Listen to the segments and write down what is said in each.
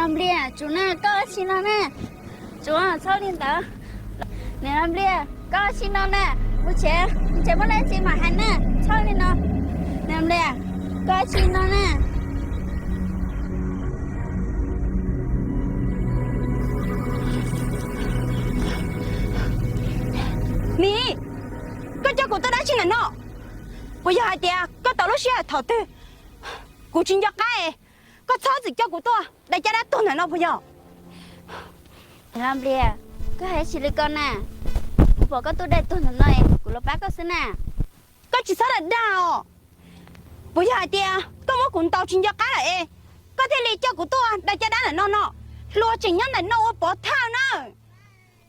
Los Nplias, tsum na, koj ua tsi no na? Tsum, txhob li ntawd. Niam Los Nplias, koj ua tsi no na? Mus tsev, mus tsev, muaj dab tsi mam hais na, txhob li no. Niam Los Nplias, koj ua tsi no na? Nim, koj coj kuv tuaj dab tsi ntawm no? Puas yog hais tias koj tau lub sij hawm thaum twg kuv tsis nco qab es koj txhob txwm coj kuv tuaj dai caj dab tuag ntawm no puas yog? Los Nplias, koj hais tsis li ko na. Kuv pom koj tuaj dai tuag ntawm no es kuv los pab koj xwb na. Koj tsis txhob dag dag os. Puas yog hais tias koj muab kuv ntaus tsis nco qab lawm es koj thiaj li coj kuv tuaj dai caj dab ntawm no no? Hlua tseem nyob ntawm no ua pov thawj na.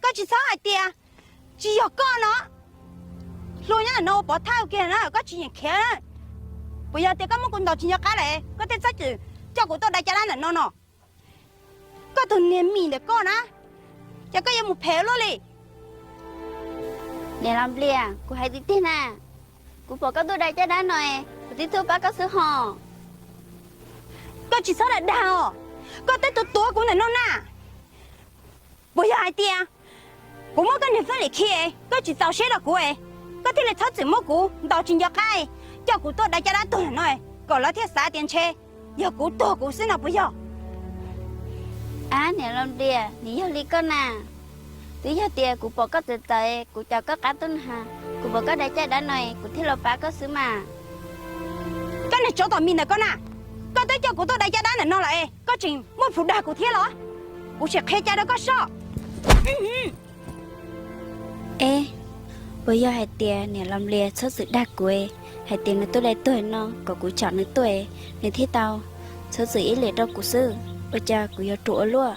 Koj tsis txhob hais tias tsis yog koj no. Hlua nyob ntawm no ua pov thawj kiag na, koj tsis yeem khiav. Puas yog tias koj muab kuv ntaus tsis nco qab lawm koj thiaj txhob txwm coj kuv tuaj dai caj dab ntawm no no? Koj tus niag Mim ntawm koj na, ces koj yuav mus phem luaj li. Niam Los Nplias, kuv hais tiag tiag na, kuv pom koj tuaj dai caj dab no es kuv thiaj tuaj pab koj xwb hos. Koj tsis txhob dag dag os, koj twb tuav tuav kuv ntawm no na. Puas yog hais tias kuv muab koj niag Fab Lis khi es koj tsis txaus siab rau kuv es koj thiaj li txhob txwm muab kuv ntaus tsis nco qab es coj kuv tuaj dai caj dab tuag ntawm no es kom lawv thiaj xav tias ntshe yog kuv tuag kuv xwb no puas yog? Ab niam Los Nplias, nws yog li koj na. Twb yog tias kuv pom koj txawv txawv, kuv caum koj qab tuaj na, kuv pom koj dai caj dab no, kuv thiaj los pab koj xwb mas. Koj niag tsov tom mis ntawm koj na, koj twb coj kuv tuaj dai caj dab ntawm no lawm es koj tseem muaj plhus dag kuv thiab los? Kuv tseem qhia cai rau koj soj. Eb, puas yog hais tias niam Los Nplias txhob txwm dag kuv, hais tias nws tuaj dai tuag no kom kuv caum nws tuaj, nws thiaj tau txhob txwm ib leeg rau kuv xwb, ua cas kuv yuav ruam ua luaj?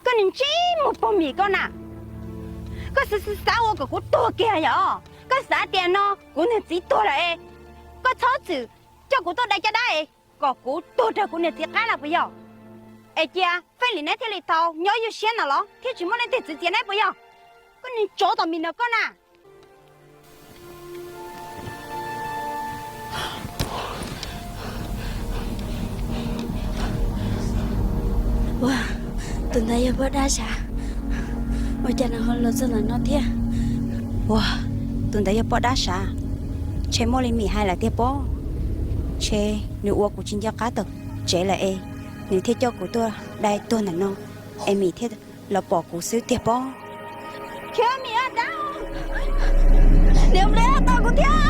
Koj niag ntsej muag pog mis koj na, koj xav xav xav ua kom kuv tuag kiag yom? Koj xav tias no kuv niag txiv tuag lawm es koj txhob txwm coj kuv tuaj dai caj dab es kom kuv tuag raws kuv niag txiv qab lawm puas yog? Es cia Fab Lis neb thiaj li tau nyob ywj siab no los thiab tsis muaj leej twg txwv txiav neb puas yog? Koj niag tsov tom mis ntawm koj na. Ua, tus ntawd yog poj dab sav, ua cas nws ho los txog ntawm no thiab? Ua, tus ntawd yog poj dab sav, ntshe muaj li Mim hais lawm tiag pob. Ntshe nws ua kuv tsis nco qab tom tsev lawm es nws thiaj coj kuv tuaj dai tuag ntawm no, es Mim thiaj los pom kuv xwb tiag pob. Khiav Mim a dab, niam Nplias tos kuv thiab.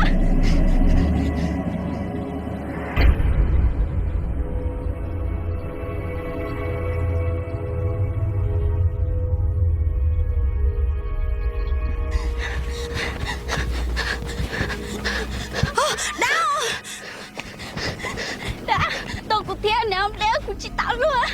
Dab, dab, tos kuv thiab niam Nplias, kuv tsis tau luag.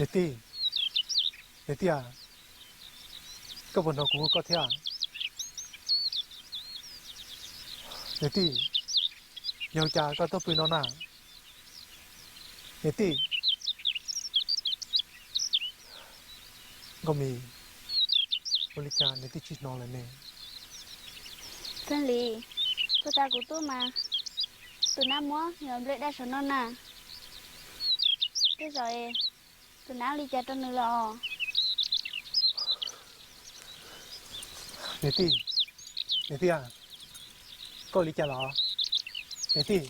Niam tij, niam tij a, koj puas hnov kuv hu koj thiab? Niam tij, yog cas koj tuaj pw no na? Niam tij. Nkauj Mim, ua li cas niam tij tsis hnov lawm ne? Fab Lis, puag ta kuv tuaj mas tus nab muab niam Nplias dai saum no na. Tej zaum tus nab ua li cas rau nws los? Niam tij, niam tij a, koj ua li cas los? Niam tij,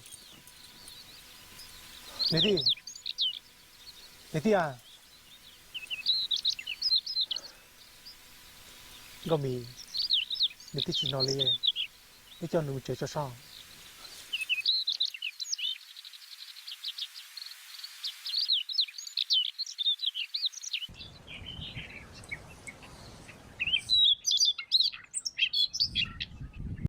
niam tij, niam tij a. Nkauj Mim, niam tij tsis hnov li, wb coj nws mus tsev tso so.